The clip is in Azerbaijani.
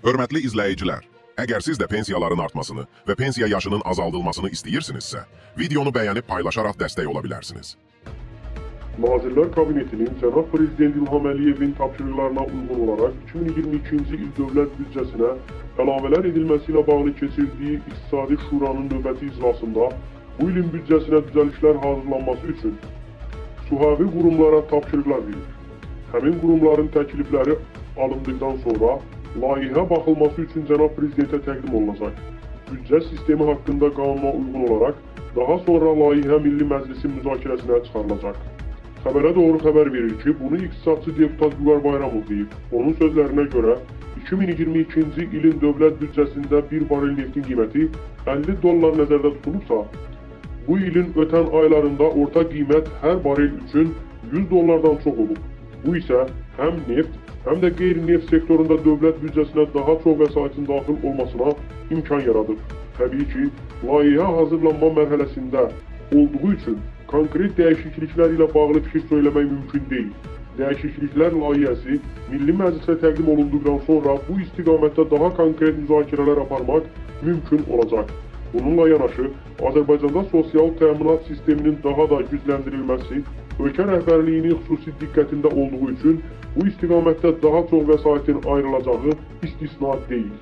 Hörmətli izləyicilər, əgər siz də pensiyaların artmasını və pensiya yaşının azaldılmasını istəyirsinizsə, videonu bəyənib paylaşaraq dəstək ola bilərsiniz. Nazirlər Kabinetinin cənab Prezident İlham Əliyevin tapşırıqlarına uyğun olaraq 2022-ci il dövlət büdcəsinə əlavələr edilməsi ilə bağlı keçirdiyi İqtisadi Şuranın növbəti iclasında bu ilin büdcəsinə düzəlişlər hazırlanması üçün suhavi qurumlara tapşırıqlar verib. Həmin qurumların təklifləri alındıqdan sonra layihə baxılması üçün cənab Prezidentə təqdim olunacaq. Büdcə sistemi haqqında qanuna uyğun olaraq daha sonra layihə Milli Məclisin müzakirəsinə çıxarılacaq. Xəbərə doğru xəbər verir ki, bunu iqtisadçı deputat Vüqar Bayramov deyib. Onun sözlərinə görə 2022-ci ilin dövlət büdcəsində bir barel neftin qiyməti 50 dollar nəzərdə tutulubsa, bu ilin ötən aylarında orta qiymət hər barel üçün 100 dollardan çox olub. Bu isə həm neft, həm də qeyri-neft sektorunda dövlət büdcəsinə daha çox vəsaitin daxil olmasına imkan yaradıb. Təbii ki, layihə hazırlanma mərhələsində olduğu üçün konkret dəyişikliklər ilə bağlı fikir söyləmək mümkün deyil. Dəyişikliklər layihəsi Milli Məclisə təqdim olunduqdan sonra bu istiqamətdə daha konkret müzakirələr aparmaq mümkün olacaq. Bununla yanaşı, Azərbaycanda sosial təminat sisteminin daha da gücləndirilməsi ölkə rəhbərliyinin xüsusi diqqətində olduğu üçün bu istiqamətdə daha çox vəsaitin ayrılacağı istisna deyil.